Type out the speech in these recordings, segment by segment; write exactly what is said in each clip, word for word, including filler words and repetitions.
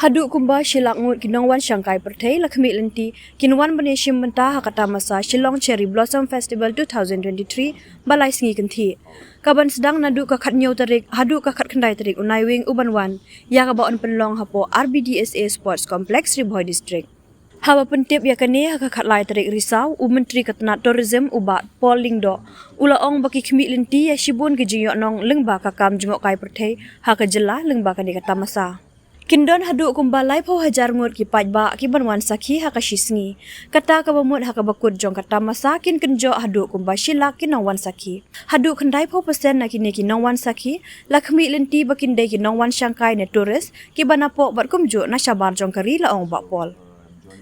Haduh kumba shi lak ngut ki nongwan shangkai pyrthei la khmih lynti kin wan ban ïashim bynta ha ka tamasa Shillong Cherry Blossom Festival two thousand twenty-three ba lai sngi kynthih, ka ban sdang naduh ka khatnïew tarik haduh ka khatkhyndai tarik u Naiwieng u ban wan, ïa kaba yn pynlong hapoh R B D S A Sports Complex, Ri Bhoi District. Haba pyntip ïa kane ha ka khatlai tarik Risaw, u Myntri ka tnat Tourism u Bah Paul Lyngdoh u la ong ba ki khmih lynti ïa shibun ki jingïohnong lyngba ka kam jngohkai pyrthei ha ka jylla lyngba kane ka tamasa. Kin don haduh kumba laiphew hajar ngut ki paidbah ki ban wan sakhi ha ka shi sngi. Kata kaba mut ha kaba kut jong ka tamasa kin kynjoh haduh kumba shi lak ki nongwan sakhi. Haduh khyndai phew percent na kine ki nongwan sakhi la khmih lynti ba kin dei ki nongwan shangkai ne tourist ki ba napoh bad kumjuh na shabar jong ka ri, la ong Bah Paul.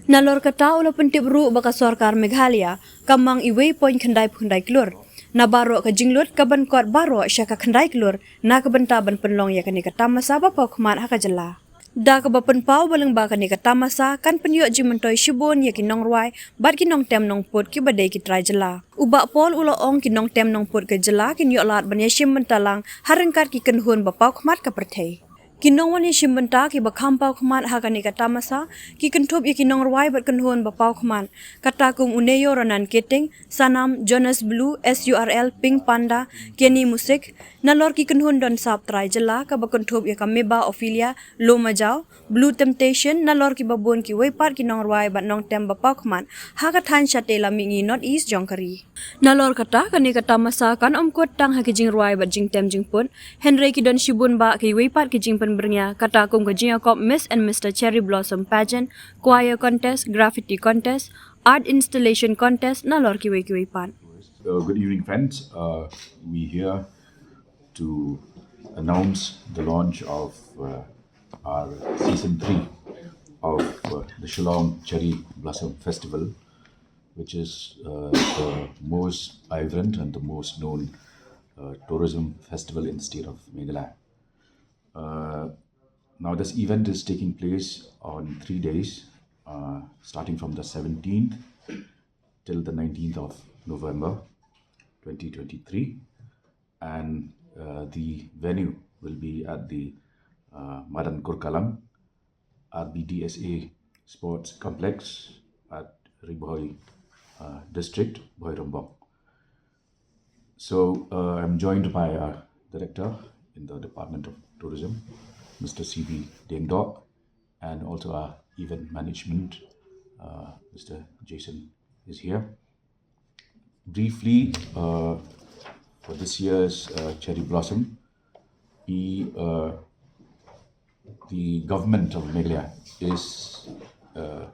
Nalor kata u la pyntip ruh ba ka sorkar Meghalaya ka mang iwei point khyndai phew khyndai klur na baroh ka jinglut ka ban kot baroh sha ka khyndai klur na ka bynta ban pynlong ïa kane ka tamasa ba paw khmat ha ka jylla. Da kaba pynpaw ba lyngba kane ka tamasa kan pynïoh jingmyntoi shibun ïa ki nongrwai bad ki nongtem nongput ki ba dei ki trai jylla. U Bah Paul u la ong ki nongtem nongput ka jylla kin ïoh lad ban ïashim bynta lang ha ryngkat ki kynhun ba paw khmat ka pyrthei. Ki nongwan ïashim bynta ki ba kham paw khmat ha kane ka tamasa ki kynthup ïa ki nongrwai bad kynhun ba paw khmat, kata kum u Neyo Ronan Keating, Sanam, Jonas Blue, S U R L, Pink Panda, Kenny Musik, nalor ki kynhun don sap trai jylla kaba kynthup ïa ka Meba Ophelia, Lo Majaw, Blue Temptation, nalor ki babun kiwei pat ki nongrwai bad nongtem ba paw khmat ha ka thaiñ shatei lam mihngi North East jong ka ri. Nalor kata kane ka tamasa kan ym kut tang ha ki jingrwai bad jingtem jingput, hynrei ki don shibun bah kiwei pat ki jingpynbyrngia, kata kum ka jingïakop Miss and Mister Cherry Blossom Pageant, Choir Contest, Graffiti Contest, Art Installation Contest, nalor kiwei kiwei pat. Uh, good evening, friends. Uh, we here to announce the launch of uh, our season three of uh, the Shillong Cherry Blossom Festival, which is uh, the most vibrant and the most known uh, tourism festival in the state of Meghalaya. Uh, now, this event is taking place on three days, uh, starting from the seventeenth till the nineteenth of November twenty twenty-three. And uh, the venue will be at the uh, Madan Kurkalang R B D S A Sports Complex at Ri Bhoi uh, District, Bhoirymbong. So uh, I'm joined by our director in the Department of Tourism, Mister C B Diengdoh, and also our event management, uh, Mister Jason is here. Briefly, uh, for this year's uh, Cherry Blossom, we, uh, the government of Meghalaya is uh,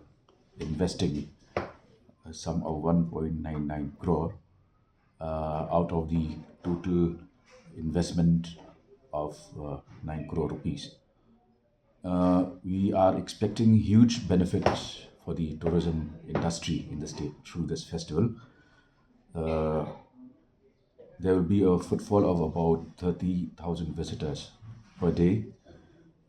investing a sum of one point nine nine crore uh, out of the total investment of uh, nine crore rupees. Uh, we are expecting huge benefits for the tourism industry in the state through this festival. Uh, there will be a footfall of about thirty thousand visitors per day,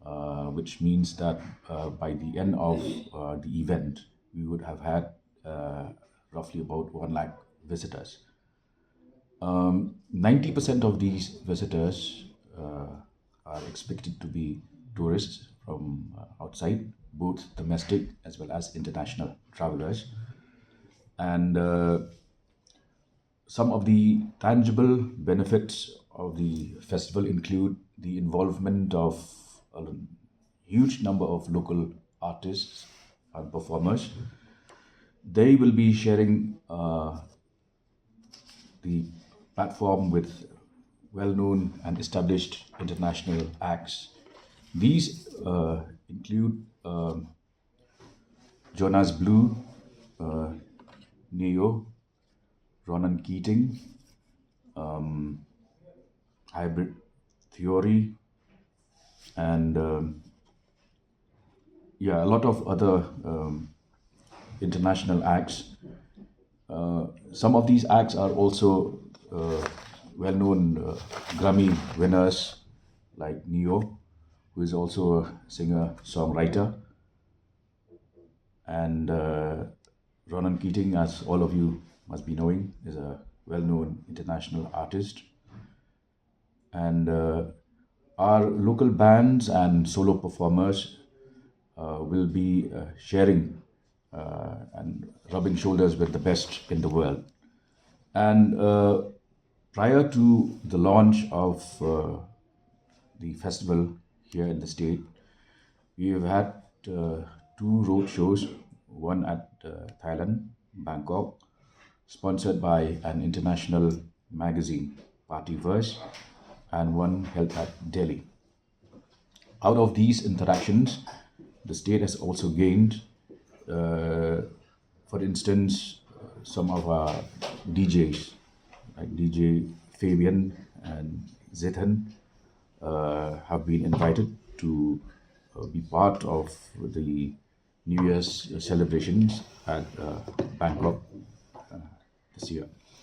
uh, which means that uh, by the end of uh, the event, we would have had uh, roughly about one lakh visitors. Um, ninety percent of these visitors uh, are expected to be tourists from uh, outside, both domestic as well as international travelers. And uh, some of the tangible benefits of the festival include the involvement of a huge number of local artists and performers. They will be sharing uh, the platform with well-known and established international acts. These uh, include um, Jonas Blue, uh, Neo, Ronan Keating, um, Hybrid Theory, and um, yeah, a lot of other um, international acts. Uh, some of these acts are also uh, well-known uh, Grammy winners like Neo, who is also a singer-songwriter. And uh, Ronan Keating, as all of you must be knowing, is a well-known international artist. And uh, our local bands and solo performers uh, will be uh, sharing uh, and rubbing shoulders with the best in the world. And uh, prior to the launch of uh, the festival here in the state, we have had uh, two road shows, one at uh, Thailand, Bangkok, sponsored by an international magazine, Partyverse, and one held at Delhi. Out of these interactions, the state has also gained, uh, for instance, some of our D Js, like D J Fabian and Zithan, uh, have been invited to uh, be part of the New Year's celebrations at uh, Bangkok uh, this year.